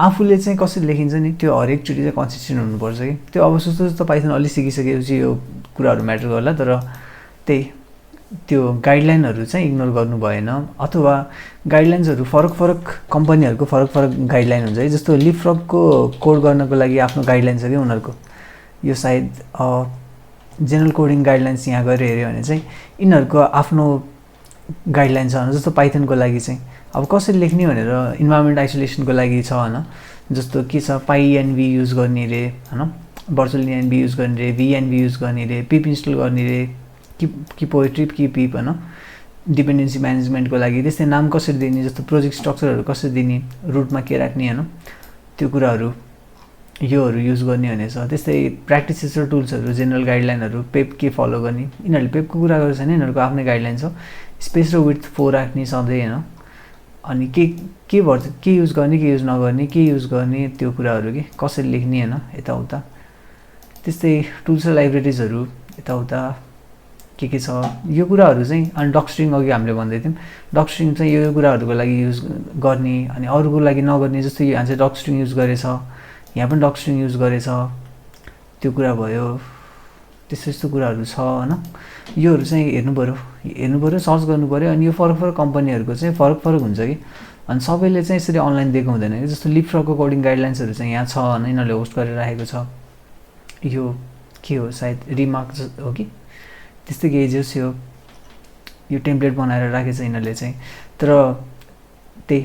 आफूले चाहिँ कसरी लेखिन्छ नि त्यो हरेकचोटि चाहिँ कन्सिस्टेन्ट हुनुपर्छ कि त्यो अब जस्तो पाइथन अलि सिकिसकेपछि यो कुराहरू म्याटर गर्ला तर त्यही त्यो गाइडलाइनहरू चाहिँ इग्नोर गर्नु भएन अथवा गाइडलाइन्सहरू फरक कम्पनीहरूको फरक गाइडलाइन हुन्छ है जस्तो लिपफ्रगको कोड गर्नको लागि आफ्नो गाइडलाइन छ कि उनीहरूको यो सायद जेनरल कोडिङ गाइडलाइन्स यहाँ गएर हेऱ्यो भने चाहिँ यिनीहरूको आफ्नो गाइडलाइन छ जस्तो पाइथनको लागि चाहिँ अब कसरी लेख्ने भनेर इन्भाइरोमेन्ट आइसोलेसनको लागि छ होइन जस्तो के छ पाइएनभी युज गर्ने रे होइन भर्चुअल एनभी युज गर्ने रे भिएनभी युज गर्ने रे पिप इन्स्टल गर्ने रे कि पोएट्री कि पिप होइन डिपेन्डेन्सी म्यानेजमेन्टको लागि त्यस्तै नाम कसरी दिने जस्तो प्रोजेक्ट स्ट्रक्चरहरू कसरी दिने रुटमा के राख्ने होइन त्यो कुराहरू योहरू युज गर्ने भनेको छ त्यस्तै प्र्याक्टिसेस र टुल्सहरू जेनरल गाइडलाइनहरू पेप के फलो गर्ने यिनीहरूले पेपको कुरा गरेको छैन यिनीहरूको आफ्नै गाइडलाइन छ स्पेस र विड्थ 4 राख्ने सधैँ होइन अनि के भर्छ के युज गर्ने के युज नगर्ने के युज गर्ने त्यो कुराहरू के कसरी लेख्ने होइन यताउता त्यस्तै टुल्स र लाइब्रेरिजहरू यताउता के छ यो कुराहरू चाहिँ अनि डकस्ट्रिङ अघि हामीले भन्दै थियौँ डकस्ट्रिङ चाहिँ यो कुराहरूको लागि युज गर्ने अनि अरूको लागि नगर्ने जस्तो यहाँ चाहिँ डकस्ट्रिङ युज गरेछ यहाँ पनि डकस्ट्रिङ युज गरेछ त्यो कुरा भयो त्यस्तो कुराहरू छ होइन योहरू चाहिँ हेर्नु पऱ्यो सर्च गर्नु पऱ्यो अनि यो फरक कम्पनीहरूको चाहिँ फरक हुन्छ कि अनि सबैले चाहिँ यसरी अनलाइन दिएको हुँदैन कि जस्तो लिपफ्रगको कोडिङ गाइडलाइन्सहरू चाहिँ यहाँ छ होइन यिनीहरूले होस्ट गरेर राखेको छ यो के हो सायद रिमार्क हो कि त्यस्तै केही जस यो टेम्प्लेट बनाएर राखेको छ यिनीहरूले चाहिँ तर त्यही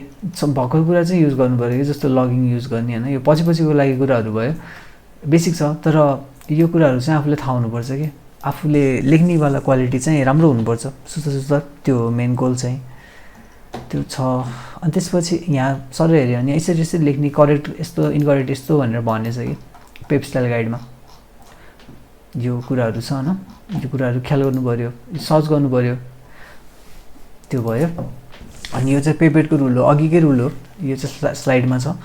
भएको कुरा चाहिँ युज गर्नु पऱ्यो कि जस्तो लगिङ युज गर्ने होइन यो पछिको लागि कुराहरू भयो बेसिक छ तर यो कुराहरू चाहिँ आफूले थाहा हुनुपर्छ कि आफूले लेख्नेवाला क्वालिटी चाहिँ राम्रो हुनुपर्छ सुस्त त्यो मेन गोल चाहिँ त्यो छ अनि त्यसपछि यहाँ सर हेऱ्यो भने यसरी लेख्ने करेक्ट यस्तो इनकरेक्ट यस्तो भनेर भनेछ कि पेप स्टाइल गाइडमा यो कुराहरू छ होइन यो कुराहरू ख्याल गर्नु पऱ्यो सर्च गर्नु पऱ्यो त्यो भयो अनि यो चाहिँ पेपेटको रुल हो अघिकै रुल हो यो चाहिँ स्लाइडमा छ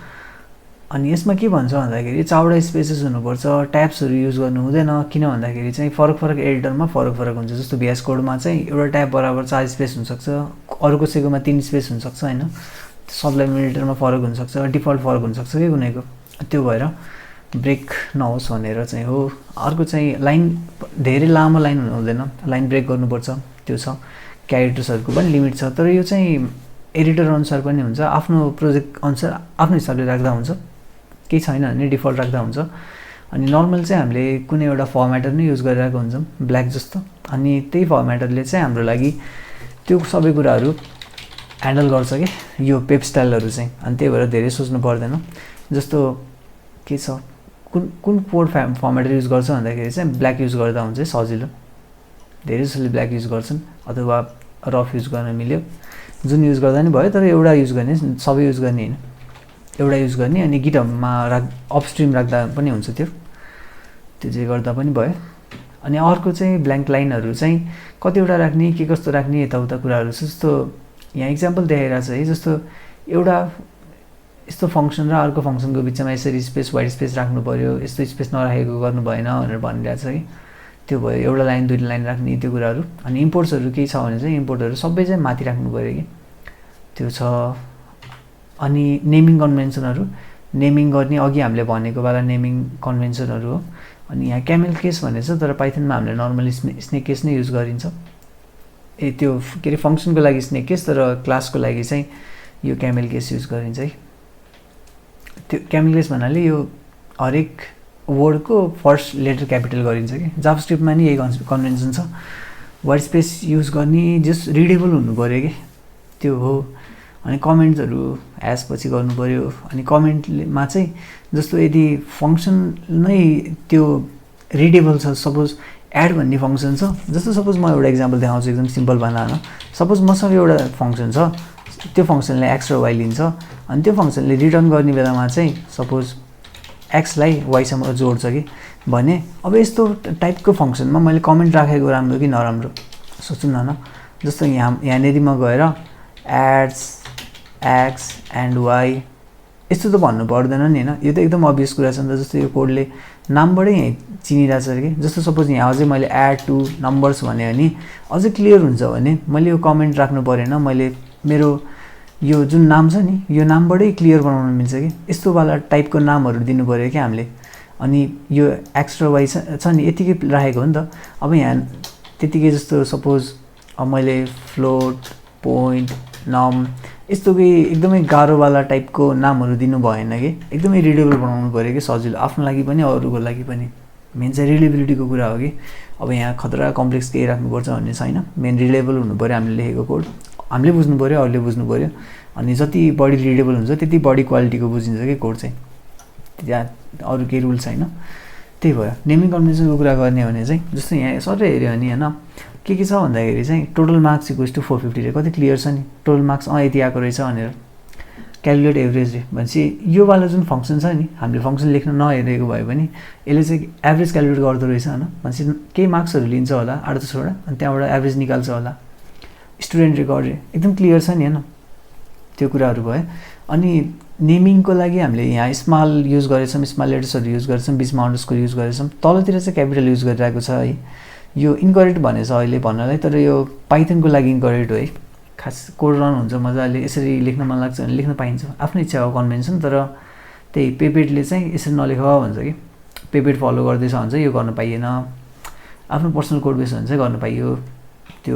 अनि यसमा के भन्छ भन्दाखेरि चारवटा स्पेसेस हुनुपर्छ ट्याब्सहरू युज गर्नु हुँदैन किन भन्दाखेरि चाहिँ फरक एडिटरमा फरक हुन्छ जस्तो VS कोडमा चाहिँ एउटा ट्याब बराबर 4 स्पेस हुनसक्छ अरूको सेकोमा 3 स्पेस हुनसक्छ होइन सबलाइन एडिटरमा फरक हुनसक्छ डिफल्ट फरक हुनसक्छ कि कुनैको त्यो भएर ब्रेक नहोस् भनेर चाहिँ हो अर्को चाहिँ लाइन धेरै लामो लाइन हुँदैन लाइन ब्रेक गर्नुपर्छ त्यो छ क्यारेक्टर्सहरूको पनि लिमिट छ तर यो चाहिँ एडिटर अनुसार पनि हुन्छ आफ्नो प्रोजेक्ट अनुसार आफ्नो हिसाबले राख्दा हुन्छ केही छैन भने डिफल्ट राख्दा हुन्छ अनि नर्मल चाहिँ हामीले कुनै एउटा फर्मेटर नै युज गरिरहेको हुन्छौँ ब्ल्याक जस्तो अनि त्यही फर्मेटरले चाहिँ हाम्रो लागि त्यो सबै कुराहरू ह्यान्डल गर्छ कि यो पेप स्टाइलहरू चाहिँ अनि त्यही भएर धेरै सोच्नु पर्दैन जस्तो के छ कुन कोड फर्मेटर युज गर्छ भन्दाखेरि चाहिँ ब्ल्याक युज गर्दा हुन्छ सजिलो धेरै जसले ब्ल्याक युज गर्छन् अथवा रफ युज गर्न मिल्यो जुन युज गर्दा नि भयो तर एउटा युज गर्ने सबै युज गर्ने होइन एउटा युज गर्ने अनि गिटहबमा अपस्ट्रिम राख्दा पनि हुन्छ त्यो चाहिँ गर्दा पनि भयो अनि अर्को चाहिँ ब्ल्याङ्क लाइनहरू चाहिँ कतिवटा राख्ने के कस्तो राख्ने यताउता कुराहरू जस्तो यहाँ इक्जाम्पल देखाइरहेको छ है जस्तो एउटा यस्तो फङ्सन र अर्को फङ्सनको बिचमा यसरी स्पेस वाइट स्पेस राख्नु पऱ्यो यस्तो स्पेस नराखेको गर्नु भएन भनेर भनिरहेको छ कि त्यो भयो एउटा लाइन दुईवटा लाइन राख्ने त्यो कुराहरू अनि इम्पोर्ट्सहरू केही छ भने चाहिँ इम्पोर्टहरू सबै चाहिँ माथि राख्नु पऱ्यो कि त्यो छ अनि नेमिङ कन्भेन्सनहरू नेमिङ गर्ने अघि हामीले भनेको वाला नेमिङ कन्भेन्सनहरू हो अनि यहाँ क्यामेल केस भनेको छ तर पाइथनमा हामीले नर्मली स्नेक केस नै युज गरिन्छ त्यो के अरे फङ्सनको लागि स्नेक केस तर क्लासको लागि चाहिँ यो क्यामेल केस युज गरिन्छ है त्यो क्यामेल केस भन्नाले यो हरेक वर्डको फर्स्ट लेटर क्यापिटल गरिन्छ कि जाभास्क्रिप्टमा नि यही कन्भेन्सन छ वाइट स्पेस युज गर्ने जस्ट रिडेबल हुनु पऱ्यो कि त्यो हो अनि कमेन्ट्सहरू एज पछि गर्नु पऱ्यो अनि कमेन्टमा चाहिँ जस्तो यदि फङ्सन नै त्यो रिडेबल छ सपोज एड भन्ने फङ्सन छ जस्तो सपोज म एउटा इक्जाम्पल देखाउँछु एकदम सिम्पल भन्न सपोज मसँग एउटा फङ्सन छ त्यो फङ्सनले एक्स र वाइ लिन्छ अनि त्यो फङ्सनले रिटर्न गर्ने बेलामा चाहिँ सपोज एक्सलाई वाइसम्म जोड्छ कि भने अब यस्तो टाइपको फङ्सनमा मैले कमेन्ट राखेको राम्रो कि नराम्रो सोचौँ न जस्तो यहाँनिर म गएर एड्स एक्स एन्ड वाइ यस्तो त भन्नु पर्दैन नि होइन यो त एकदम अभियस कुरा छ नि त जस्तो यो कोडले नामबाटै यहीँ चिनिरहेछ कि जस्तो सपोज यहाँ अझै मैले एड टु नम्बर्स भने अझै क्लियर हुन्छ भने मैले यो कमेन्ट राख्नु परेन मैले मेरो यो जुन नाम छ नि यो नामबाटै क्लियर बनाउन मिल्छ कि यस्तोवाला टाइपको नामहरू दिनु पऱ्यो क्या हामीले। अनि यो एक्स र वाइ छ नि यतिकै राखेको हो नि त। अब यहाँ त्यतिकै जस्तो सपोज मैले फ्लोट पोइन्ट नम यस्तो केही एकदमै गाह्रोवाला टाइपको नामहरू दिनु भएन कि एकदमै रिडेबल बनाउनु पऱ्यो कि सजिलो आफ्नो लागि पनि अरूको लागि पनि। मेन चाहिँ रिडेबिलिटीको कुरा हो कि अब यहाँ खतरा कम्प्लेक्स केही राख्नुपर्छ भन्ने छैन। मेन रिडेबल हुनु पऱ्यो हामीले लेखेको कोड, हामीले बुझ्नु पऱ्यो अरूले बुझ्नु पऱ्यो। अनि जति बढी रिडेबल हुन्छ त्यति बढी क्वालिटीको बुझिन्छ कि कोड चाहिँ, त्यहाँ अरू केही रुल छैन। त्यही भयो नेमिङ कन्भेन्सनको कुरा गर्ने भने चाहिँ जस्तो यहाँ सबै हेऱ्यो भने होइन के छ भन्दाखेरि चाहिँ टोटल मार्क्स इक्वल्स टु 450 रे कति क्लियर छ नि टोटल मार्क्स यति आएको रहेछ भनेर। क्यालकुलेट एभरेज रे भनेपछि योवाला जुन फङ्सन छ नि हामीले फङ्सन लेख्न नहेरेको भए पनि यसले चाहिँ एभरेज क्यालकुलेट गर्दो रहेछ होइन। भनेपछि केही मार्क्सहरू लिन्छ होला 8-10वटा अनि त्यहाँबाट एभरेज निकाल्छ होला। स्टुडेन्ट रेकर्ड एकदम क्लियर छ नि होइन, त्यो कुराहरू भयो। अनि नेमिङको लागि हामीले यहाँ स्मल युज गरेछौँ, स्मल लेटर्सहरू युज गरेछौँ, बिचमा अन्डरस्कोर युज गरेछौँ, तलतिर चाहिँ क्यापिटल युज गरिरहेको छ है। यो इन्करेक्ट भनेछ अहिले भन्नलाई, तर यो पाइथनको लागि इन्करेक्ट हो है। खास कोड रन हुन्छ मजाले, यसरी लेख्न मन लाग्छ भने लेख्न पाइन्छ, आफ्नो इच्छा हो कन्भेन्सन। तर त्यही पेपेटले चाहिँ यसरी नलेख भन्छ कि पेपेट फलो गर्दैछ भन्छ यो गर्न पाइएन, आफ्नो पर्सनल कोड बेस भने चाहिँ गर्न पाइयो।